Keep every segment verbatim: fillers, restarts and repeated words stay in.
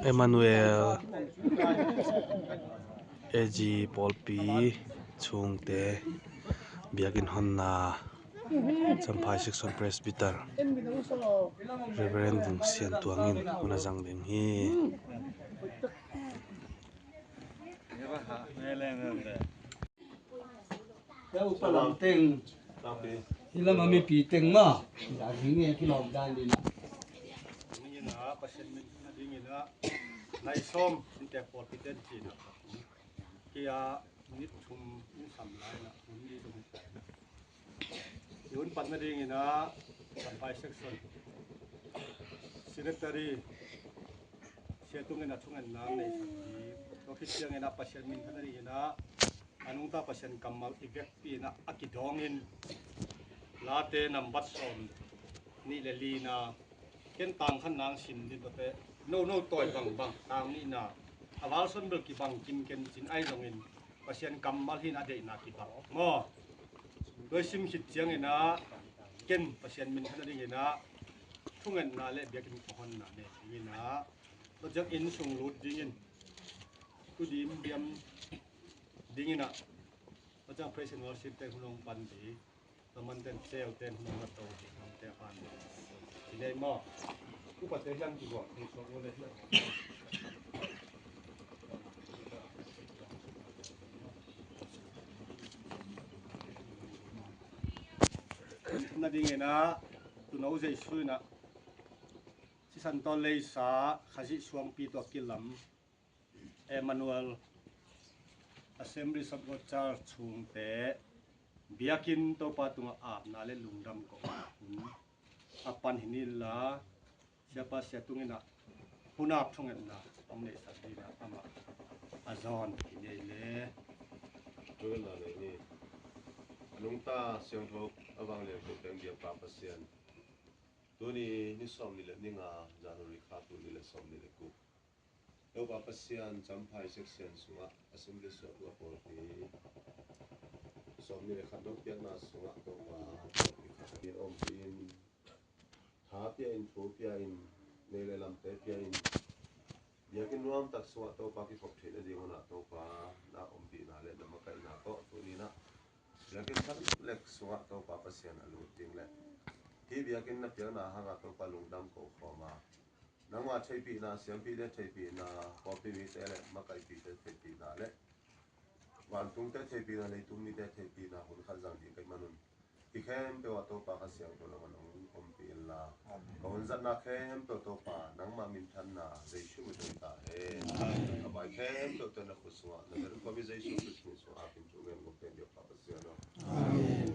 Emmanuel A G pawlpi chhungte biakinn honna Champhai Section Presbyter Reverend Vung Sian Tuang in hun a zang ding hi. Teu palam teng. Hi lam a mipi teng ma. Ya ding e kilawm dan ding. Dingin a Pasian min na dingin a nai sawm in tek pawlpi ten ci na. Kia nit thum in sam lai na hun di tum. Hun pat na dingin a Champhai Section Secretary Sia Tung in a thungen nang nei sak hi. Tua khit ciangin a Pasian min na dingin a a nungta Pasian kammal i vekpi in a a kidawngin Late nambat sawm nih le lina ken tang khat nang sim din tate no no tawi bangbang tang nihna a valson bel kibang kim ken cin ai zongin Pasian kammal hin a deihna kibang maw. Tua i sim khit ciangin a ken Pasian min na dingin a thungetna le biakinn khuahonna ne dingin a tua ciang inn sung lut dingin tu dim biam dingin a tua ciang praise and worship te hun hong pan di. Taman ten sel ten hong na to di hong te pan di. Ti nei maw. Upa te hiang ki guak ni so le hiang. Na dingin a tuno Jesu in a sisan tawh leisa Khazih suangpi tua kilam Emmanuel Assemblies of God Church chhungte biakinn Topa tungah apna le lungdam kohna hun a pan hi ni la, Siapa Sia Tung in a hun ap thungetna hong neihsak dingin a amah a zawn hi ni le. Thungetna nei ni. A nungta siangtho a vanglian ko teng biapa Pasian. Tuni ni sawm ni le ni nga January kha tuni le sawm ni le kuk. Topa Pasian Champhai Section sungah Assembly suah tua pawlpi sawm ni le khat dong piakna sungah Topa pawlpi khat in om in tha pia in thu pia in nei le lamte pia in biakinn nuamtak sungah Topa kikhop theihna ding hunah Topa na ompihna le na makaihna tawh tuninah biakinn sak lek sungah Topa Pasian a lut ding le hi biakinn na piakna hangah Topa lungdam ko khawma nangmah theihpihna, siampite theihpihna, pawlpi mite le makaihpite theihpihna le vantungte theihpihna, leitung mite theihpihna hun khat zang ding ka hih manun hi khempeuh ah Topa Kha Siangtho lamah nong ompih inla ka hun zatna khempeuh Topa nangmah minthanna Jesu min tawh ta hen. Ka vai khempeuh tawh na khut sungah na ber khuami Jesu Khrist min sungah akin thu ngen ngom pen deuh Topa Pasian aw. Amen.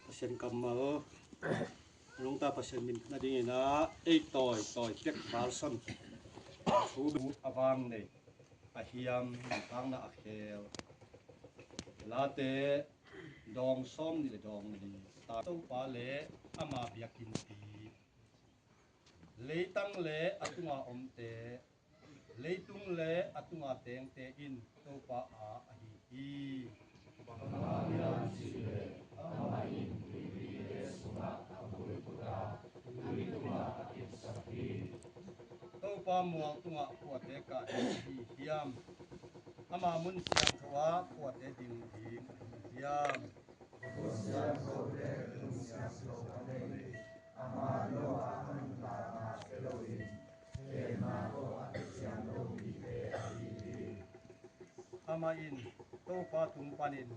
Pasian kammal lungta Pasian min na dingin a ei tawi tawi pek balson thu a vang nei a hiam tangna a khel Late dawng sawm ni le dawng li ta Topa le ama biakinnpi leitang le a tunga omte leitung le a tunga tengte in Topa a ahi hi. Bangmah hiam cih leh amah in tuipite sungah a pulput a tui tungah a kipsak hi. Topa mual tungah kuate kah ding ahi hiam? Ama mun siangtho ah kuate ding ding ahi hiam? Mun siangtho le tung siangtho a nei ama lo a a nuntakna pia loin Amah in Topa tung panin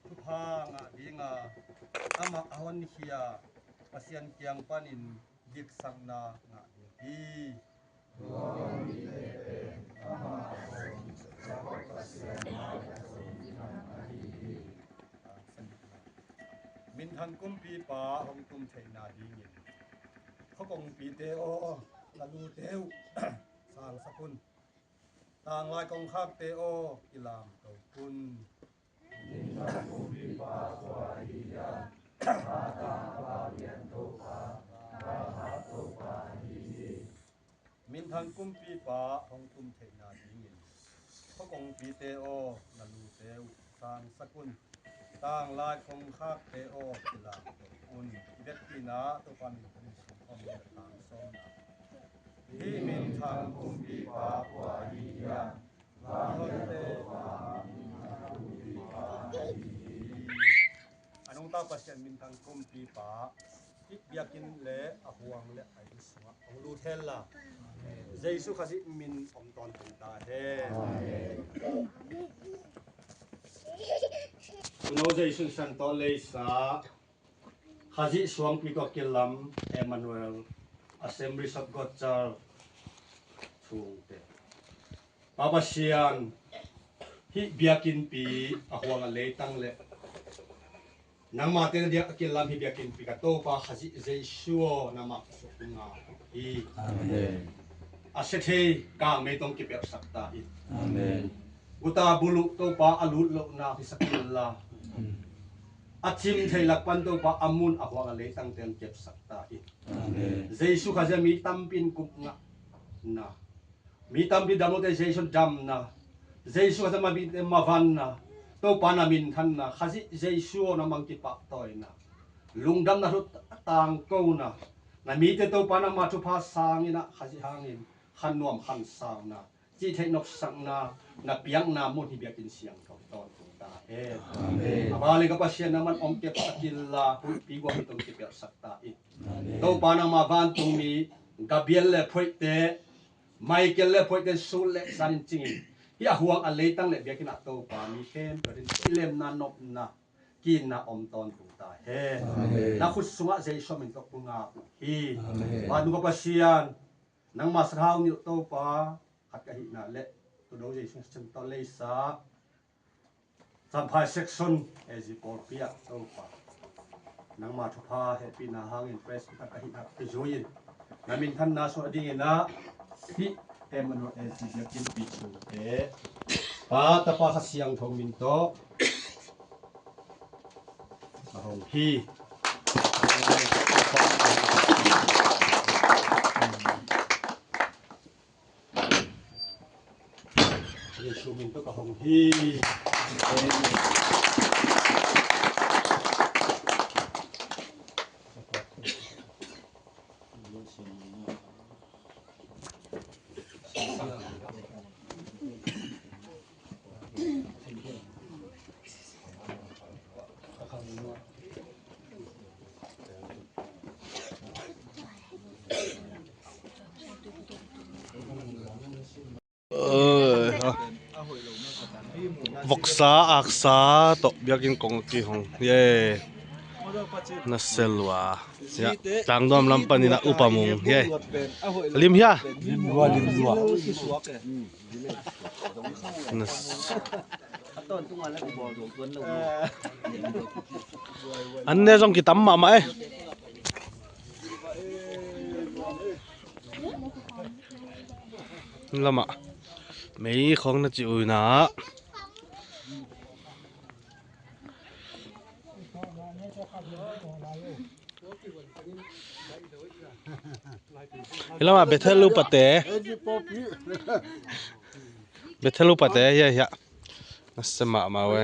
thupha ngah dinga amah a honkhia Pasian kiang panin diksakna ngah ding hi. Minthang kumpipa hong tum theihna dingin khuakongpite aw, na lute uh sangsak un. Tanglai kongkhakte aw, kilamto un. Minthang kumpipa kua ahi hiam? Minthang kumpipa hong tum theihna dingin khuakongpite aw, na lute uh sangsak un. Tanglai kongkhakte aw, kilamto un. I vekpi-in Na Topa min thang sawm na. Hih minthang kumpipa kua ahi hiam? Vanglian Topa minthang kumpipa ahi hi. A nungta Pasian minthang kumpipa hih biakinn le a huang le a inn sungah hong lut hen la, Jesu Khazih min om tawntung ta hen. Amen. Tuuno Jesu Khrih Santawlleisa Khazih suangpi tua kilam Emmanuel Assemblies of God Church thungte, Pa Pasian, hih biakinnpi a huang a leitang le nangmate na diak a kilam hih biakinnpi ka Topa Khazih Jesu aw, nangmah suk nga hi. Amen. A sia thei kangmei tawh kipelhsak ta in. Amen. Guta buluh Topa a lut lohna hisak inla, a cim thei lak pan Topa a mun a huang a leitang ten kepsak ta in. Amen. Jesu Khazih mi tampi in kup ngahna, mi tampi dam lote Jesu damna, Jesu Khazih mavante mavanna, Topa na minthanna, Khazih Jesu aw, nangmah kipahtawina, lungdamna thu tangkona, na mite Topa nangmah thupha sangin ah Khazih hangin khan nuam khan sauna, cih theih nopsakna na piakna mun hih biakinn siangtho tawntung ta hen. Amen. A bale ka Pasian, nangmah hong kepsak inla, huihpi guahpi tawh kipelhsak ta in. Amen. Topa nangmah vantungmi Gabriel le phoihte, Michael le phoihte sut le zanin cingin hih a huang a leitang le biakinn ah Topa mi khempeuh ading kilemna, nopna, kiitna om tawntung ta hen. Amen. Na khut sungah Jesu min tawh kong ngak uh hi. Amen. Vantung ka Pasian, nangmah sathau nih uh Topa, khat ka hihna le Tuuno Jesu Khrih Santawlleisa Champhai section A G pawlpi ah Topa, nangmah thupha hehpihna hangin Presbyter ka hihna kizui in, na minthanna suah dingin ah hih Emmanuel A G biakinnpi thungte Pa, Tapa, Kha Siangtho min tawh ka hong hi. Jesu min tawh ka hong hi. Voksa, aksa tawh biakinn kong kihong hi e. Na selua. Ya, Tangduam lam panin a upa mung hi e. Lim hia? Lim lua, lim lua. Na s- An ne zong kitam mahmah e. Lamah mei khawng na ci uina. Hi lamah Bethel upate. Bethel upate, hiah, hiah. Na sia mahmah uh e.